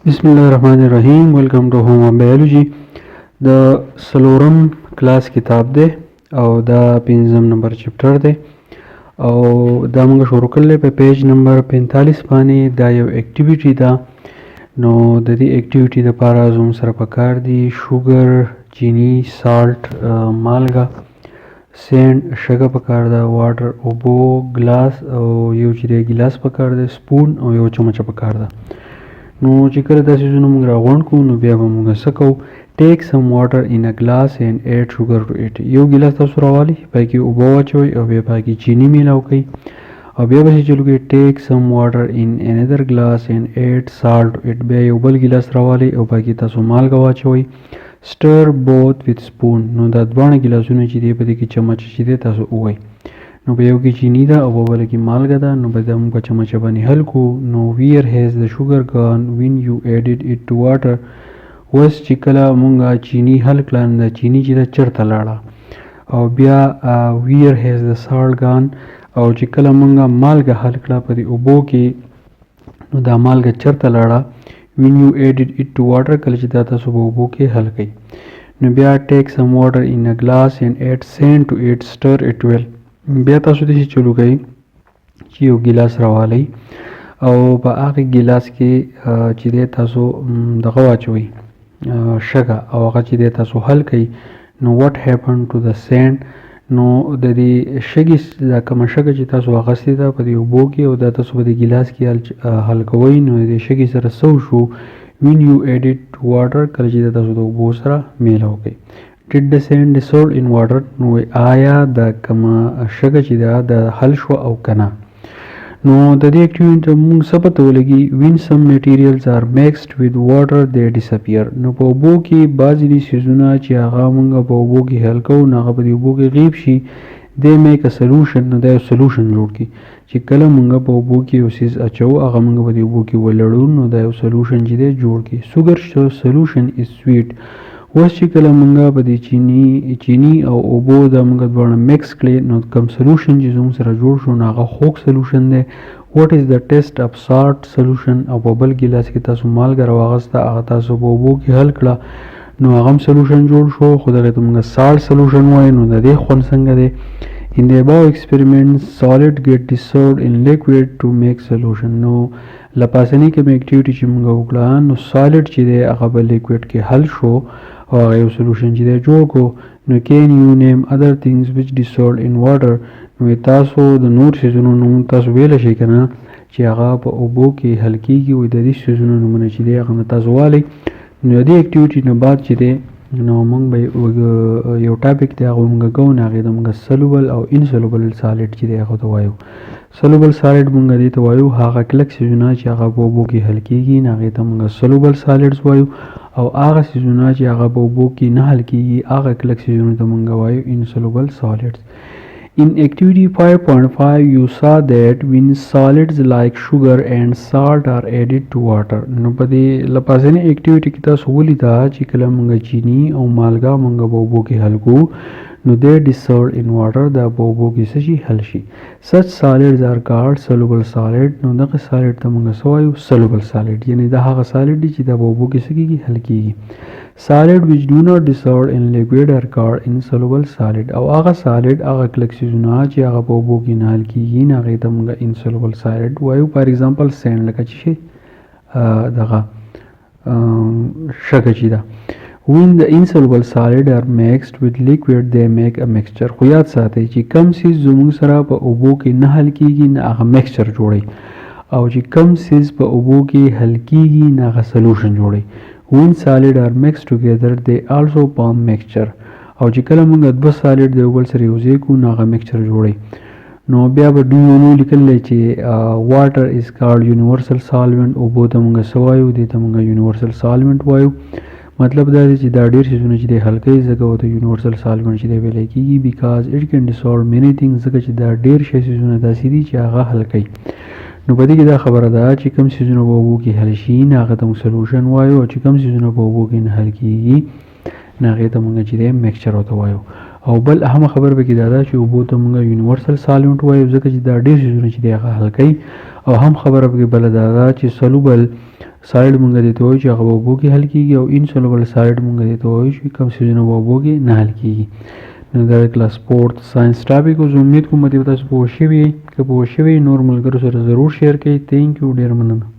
بسم الله الرحمن الرحیم. Welcome to Home of Biology. د څلورم کلاس کتاب دی او دا پنځم نمبر chapter دی او دا موږ شروع کړل په page number 45 باندې. دا یو activity ده. نو د دې activity لپاره زموږ سره پکار دي sugar، چینی، salt، مالګه، sand، شګه پکار ده، water، اوبو، glass او یو چې دی ګلاس پکار دی، spoon او یو چمچه پکار ده. نو چې کله دا څیزونه موږ راغونډ کړو، نو بیا به موږ څه کوو؟ Take some water in a glass and add sugar to it. یو ګلاس تاسو راوالئ، پای کې اوبه واچوئ او بیا پای کې چینی میلاو کړئ او بیا به څه چلو کوئ؟ Take some water in another glass and add salt to it. بیا یو بل ګلاس راوالئ او پای کې تاسو مالګه واچوئ. Stir both with spoon. نو دا دواړه ګلاسونه چې دی، په دې کې چمچ چې دی تاسو ووایئ. نو په یو کې چینی ده او په بل کې مالګه ده، نو به دا موږ په چمچه باندې حل کو. نو where has the sugar gone when you added it to water؟ اوس چې کله مونږ چینی حل کړه، نو دا چینی چې ده چېرته لاړه؟ او بیا where has the salt gone؟ او چې کله مونږ مالګه حل کړه په دې اوبو کې، نو دا مالګه چېرته لاړه when you added it to water؟ کله چې دا تاسو په اوبو کې حل کړئ. نو بیا take some water in a glass and add sand to it. Stir it well. بیا تاسو داسې چلو کوئ چې یو ګیلاس راوالئ او په هغه ګیلاس کې چې دی تاسو دغه واچوئ، شګه، او هغه چې دی تاسو حل کړئ. نو what happened to the sand؟ نو د دې شګې، دا کومه شګه چې تاسو اخیستې ده په دې اوبو کې او دا تاسو په دې ګیلاس کې حل کوئ، نو د دې شګې سره څه وشو when you add it to water؟ کله چې تاسو د اوبو سره میلاو کړئ. Did the sand dissolve in water؟ نو آیا دا کومه شګه چې ده دا حل شوه او که نه؟ نو د دې activity موږ څه پته ولګي؟ When some materials are mixed with water, they disappear. نو په اوبو کې بعضې دي څیزونه چې هغه موږ په اوبو کې حل کوو، نو هغه په دې اوبو کې غیب شي. They make a solution. نو دا یو solution جوړ کړي. چې کله موږ په اوبو کې یو څیز اچوو، هغه موږ په دې اوبو کې ولړو، نو دا یو solution چې دی جوړ کړي. Sugar solution is sweet. اوس چې کله موږ په دې چینی او اوبو دا موږ دواړه mix کړي، نو کوم solution چې زموږ سره جوړ شو، نو هغه خوږ solution دی. What is the taste of salt solution؟ او په بل ګلاس کې تاسو مالګه راواغسته، هغه تاسو په اوبو کې حل کړه، نو هغه هم solution جوړ شو، خو دغه ته موږ salt solution وایو. نو د دې خوند څنګه دی؟ In the above experiment, solid get dissolved in liquid to make solution. نو لپاسنی کوم activity چې موږ وکړه، نو solid چې دی هغه په liquid کې حل شو او هغه یو solution چې دی جوړ کو. نو can you name other things which dissolve in water؟ نو تاسو د نور څیزونو نوم تاسو ویلی شئ که نه چې هغه په اوبو کې حل کیږي؟ او د دې څیزونو نومونه چې دی هغه تاسو والئ. نو د دې activity نه بعد چې دی، نو موږ به یو topic دی، هغه موږ کوو. نو هغې ته موږ soluble او insoluble solid چې دی هغه ته وایو. Soluble solid موږ دې ته وایو، هغه کلک څیزونه چې هغه په اوبو کې حل کیږي، نو هغې ته موږ soluble solids وایو، او هغه څیزونه چې هغه په اوبو کې نه حل کیږي، هغه کلک څیزونو ته موږ وایو insoluble solids. In activity 5.5, you saw that when solids like sugar and salt are added to water. نو په دې لپاسنۍ activity کې تاسو ولیده چې کله موږ چینی او مالګه موږ په اوبو کې حل کوو، نو they dissolve in water. دا په اوبو کې څه شي؟ حل شي. Such solids are called soluble solid. نو دغه solid ته موږ څه وایو؟ Soluble solid. یعنی دا هغه solid دي چې دا په اوبو کې څه کیږي؟ حل کیږي. Solid which do not dissolve in liquid are called insoluble solid. او هغه solid، هغه کلک څیزونه چې هغه په اوبو کې نه حل کیږي، نو هغې ته موږ insoluble solid وایو. For example, sand، لکه چې دغه شګه چې ده. When the insoluble solid are mixed with liquid, they make a mixture. خو یاد ساتئ چې کم څیز زموږ سره په اوبو کې نه حل کیږي، نه هغه mixture جوړوي، او چې کم څیز په اوبو کې حل کیږي، نه هغه solution جوړوي. When solid are mixed together, they also form mixture. او چې کله موږ دوه solid د یو بل سره یو ځای کړو، نو هغه mixture جوړوي. نو بیا به do you know لیکل چې water is called universal solvent. اوبو ته موږ څه وایو؟ دې ته موږ universal solvent وایو. مطلب دا دی چې دا ډیر څیزونه چې دی حل کوي، ځکه ورته universal solvent چې دی ویلی کیږي. Because it can dissolve many things. ځکه چې دا ډیر شی څیزونه داسې دي چې هغه حل کوي. نو په دې کې دا خبره ده چې کوم څیزونه په اوبو کې حل شي، نو هغه ته موږ solution وایو، او چې کوم څیزونه په اوبو کې نه حل کیږي، نو هغې ته موږ چې دی mixture ورته وایو. او بل اهمه خبره پکې دا ده چې اوبو ته موږ یونیورسل سالونټ وایو، ځکه چې دا ډېر څیزونه چې دی هغه حل کوي. او هم خبره پکې بله دا ده چې سلوبل سالډ مونږ دې ته وایو چې هغه په اوبو کې حل کیږي، او انسولوبل سالډ مونږ دې ته وایو چې کوم څیزونه په اوبو کې نه حل کیږي. نو دا د کلاس فورت ساينس ټاپک و. زه امید کوم دې تاسو پوه شوي. که پوه شوي، نور ملګرو سره ضرور شیر کړئ. ثانک یو، ډېر مننه.